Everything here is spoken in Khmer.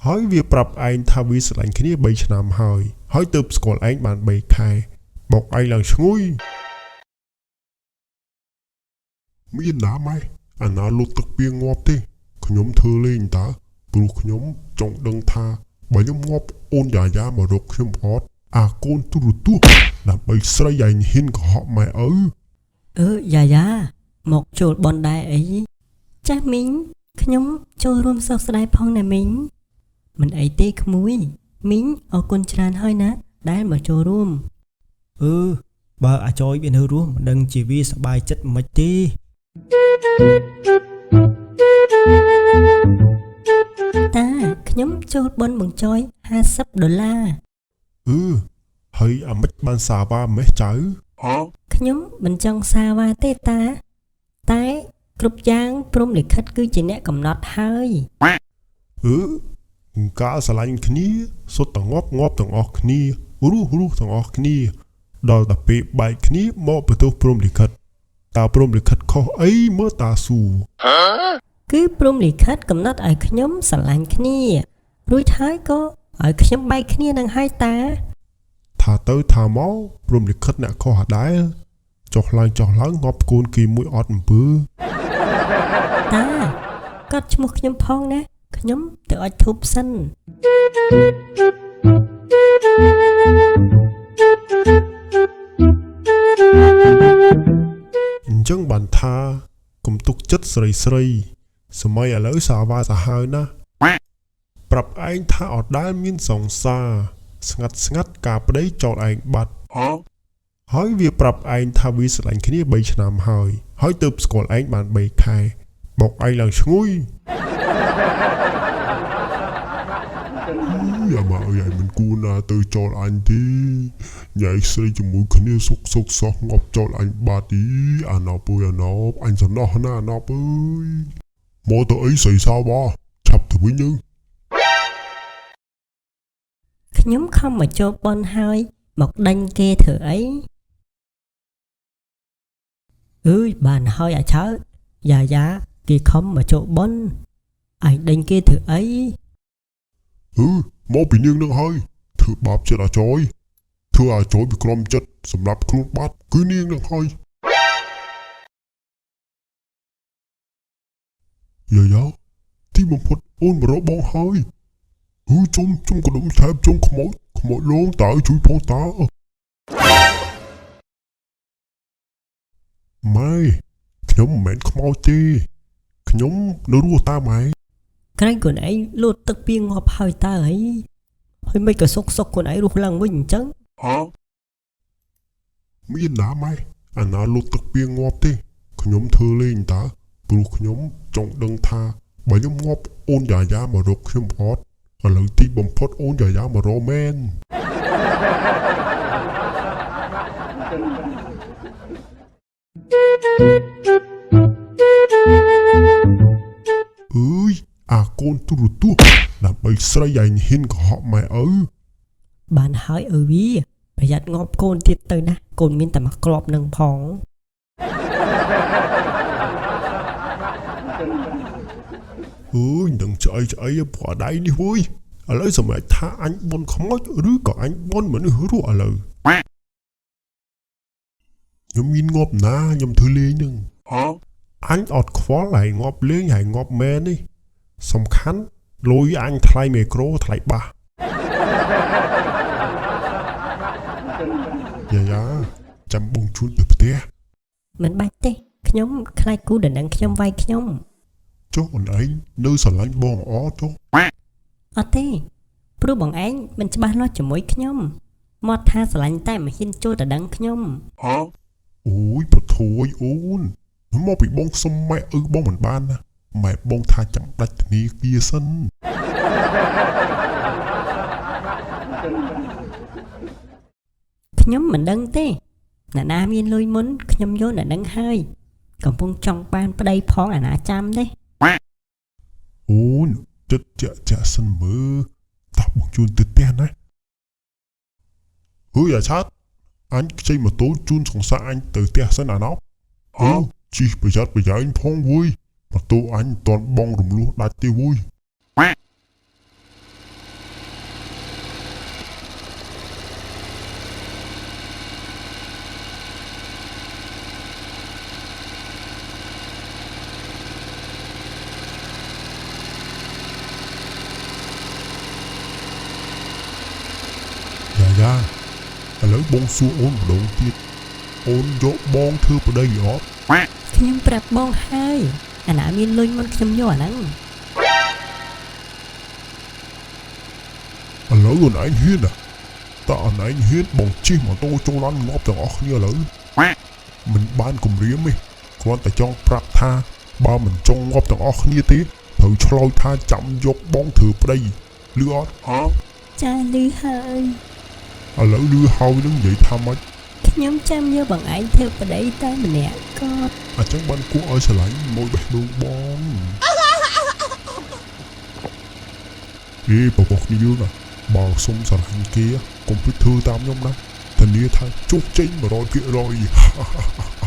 ហើយវាប្រាប់ឯងថាវាស្រឡាញ់គ្នា3ឆ្នាំហើយហើយទើបស្គាល់ឯងបាន3ខែបោកឯងឡើងឈ្ងុយមានណាម៉ែអាណាលុតទឹកពីងាប់ទេខ្ញុំធ្វើលេងតើព្រោះខ្ញុំចង់ដឹងថាបើខ្ញុំងាប់អូនយ៉ាយ៉ាមករកខ្ញុំអត់អាកូនទូរទស្សន៍ដើម្បីស្រីឯងហ៊ានកុហកម៉ែឪ អឺយ៉ាយ៉ាមកចូលបនដែរអីចាស់មីងខ្ញុំចូលរួមសោកស្ដាយផងណាមីងមិនអីទេក្មួយមីងអរគុណច្រើនហើយណាដែលមកចូលរួម អឺបើអាចយវានៅរស់មិនដឹងជាវាសប្បាយចិត្តមិនទេ តាខ្ញុំចូលបនបង្ចយ50ដុល្លារ អឺហើយអាម៉េចបានសាវ៉ាម៉េះចៅ ខ្ញុំមិនចង់សាវ៉ាទេតា តែគ្រប់យ៉ាងព្រមលិខិតគឺជាអ្នកកំណត់ហើយ អឺកាលស្រឡាញ់គ្នាសុទ្ធតែងាប់ងាប់ទាំងអស់គ្នារស់រស់ទាំងអស់គ្នាដល់តែពេលបែកគ្នាមកបន្ទោសព្រំលិខិតតើព្រំលិខិតខុសអីមើលតាស៊ូ គឺព្រមលិខិតកំណត់ឲ្យខ្ញុំស្រឡាញ់គ្នារួចហើយក៏ឲ្យខ្ញុំបែកគ្នានឹងហើយតា ថាទៅថាមកព្រំលិខិតអ្នកខុសអាដែលចុះឡើងចុះឡើងងាប់កូនគេមួយអត់អំពើ តាកត់ឈ្មោះខ្ញុំផងណាខ្ញុំទៅអុជធូបសិន អញ្ចឹងបានថាកុំទុកចិត្តស្រីស្រីសម័យឥឡូវសាវ៉ាសាហាវណាស់ប្រាប់ឯងថាអត់ដែលមានសង្សារស្ងាត់ស្ងាត់ការប្តីចោលឯងបាត់ហើយវាប្រាប់ឯងថាវាស្រឡាញ់គ្នា3ឆ្នាំហើយហើយទើបស្គាល់ឯងបាន3ខែបោកឯងឡើងឈ្ងុយយ៉ាមកអើយមិនគួរណាទៅចោលអញទេញ៉ៃស្រីជាមួយគ្នាសុកសុកសោះងាប់ចោលអញបាត់ទីអាណប់អើយអាណប់អញសំណោះណាអាណប់អើយមកទៅអីស្រីសាវ៉ាឆាប់ទៅវិញយើង ខ្ញុំខំមកចូលបនហើយមកដេញគេធ្វើអីអើយបានហើយអាឆើតយ៉ាយ៉ាគេខំមកចូលបនឯងដេញគេធ្វើអី អឺមកពីនាងនឹងហើយធ្វើបាបចិត្តអាចយធ្វើអាចយវាក្រំចិត្តសម្រាប់ខ្លួនបាត់គឺនាងនឹងហើយយាយ៉ាទីបំផុតអូនមករកបងហើយអឺជុំជុំកដុំឆែបជុំខ្មោចខ្មោចលងតើជួយផងតើម៉ែខ្ញុំមិនមែនខ្មោចទេខ្ញុំនៅរស់តាមម៉ែ ក្រែងខ្លួនឯងលូតទឹកពីងាប់ហើយតើអីហើយមិនក៏សុកសុកខ្លួនឯងរស់ឡើងវិញអញ្ចឹង មានណាម៉ែអាណាលុតទឹកពីងាប់ទេខ្ញុំធ្វើលេងតើព្រោះខ្ញុំចង់ដឹងថាបើខ្ញុំងាប់អូនយ៉ាយ៉ាមករកខ្ញុំអត់ឥឡូវទីបំផុតអូនយ៉ាយ៉ាមករកមែនអើយអាកូនទូរទស្សន៍ដើម្បីស្រីឯងហ៊ានកុហកម៉ែឪ បានហើយអើវាប្រយ័ត្នងាប់កូនទៀតទៅណាកូនមានតែមួយគ្រាប់នឹងផង អើយនឹងឆ្អីឆ្អីព្រោះដៃនេះវើយឥឡូវសម្រាប់ថាអញបនខ្មោចឬក៏អញបនមនុស្សរស់ឥឡូវខ្ញុំមានងាប់ណាខ្ញុំធ្វើលេងនឹងអញអត់ខ្វល់ហើយងាប់លេងហើយងាប់មែននេះសំខាន់លុយអញថ្លៃមីក្រូថ្លៃបាសយ៉ាយ៉ាចាំបងជូនទៅផ្ទះ មិនបាច់ទេខ្ញុំខ្លាចគូដណ្ដឹងខ្ញុំវាយខ្ញុំ ចុះអូនឯងនៅស្រឡាញ់បងអត់ចុះ អត់ទេព្រោះបងឯងមិនច្បាស់លាស់ជាមួយខ្ញុំមកថាស្រឡាញ់តែមិនហ៊ានចូលដណ្ដឹងខ្ញុំ អូយប្រធួយអូនមកពីបងសុំម៉ែឪបងមិនបានណាម៉ែបងថាចាំដាច់ធនាគារសិន ខ្ញុំមិនដឹងទេអ្នកណាមានលុយមុនខ្ញុំយកអ្នកនឹងហើយកំពុងចង់បានប្តីផងអាណាចាំទេ អូនចិត្តចាក់ចាក់សិនមើលតោះបងជូនទៅផ្ទះណាហឺយអាឆាតអញខ្ចីម៉ូតូជូនសង្សារអញទៅផ្ទះសិនអាណោហឺជីកប្រយ័ត្នប្រយែងផងវើយម៉ូតូអញមិនទាន់បងរំលោះដាច់ទេវើយ យ៉ាឥឡូវបងសួរអូនម្ដងទៀតអូនយកបងធ្វើប្តីអត់ ខ្ញុំប្រាប់បងហើយអាណាមានលុយមុនខ្ញុំយកអាហ្នឹង ឥឡូវអូនឯងហ៊ានណាតើអូនឯងហ៊ានបងជិះម៉ូតូចូលឡានងាប់ទាំងអស់គ្នាឥឡូវមិនបានគម្រាមទេគ្រាន់តែចង់ប្រាប់ថាបើមិនចង់ងាប់ទាំងអស់គ្នាទេត្រូវឆ្លើយថាចាំយកបងធ្វើប្តីឮអត់ហ៎ ចាលឺហើយ ឥឡូវឮហើយនឹងនិយាយថាម៉េច ខ្ញុំចាំយកបងឯងធ្វើប្តីតែម្នាក់គាត់ អញ្ចឹងបានគួរឲ្យស្រឡាញ់មួយបេះដូងបងអេបបកគ្នាយើងណាបើសុំស្រឡាញ់គេកុំភ្លេចធ្វើតាមខ្ញុំណាធានាថាជោគជ័យ100%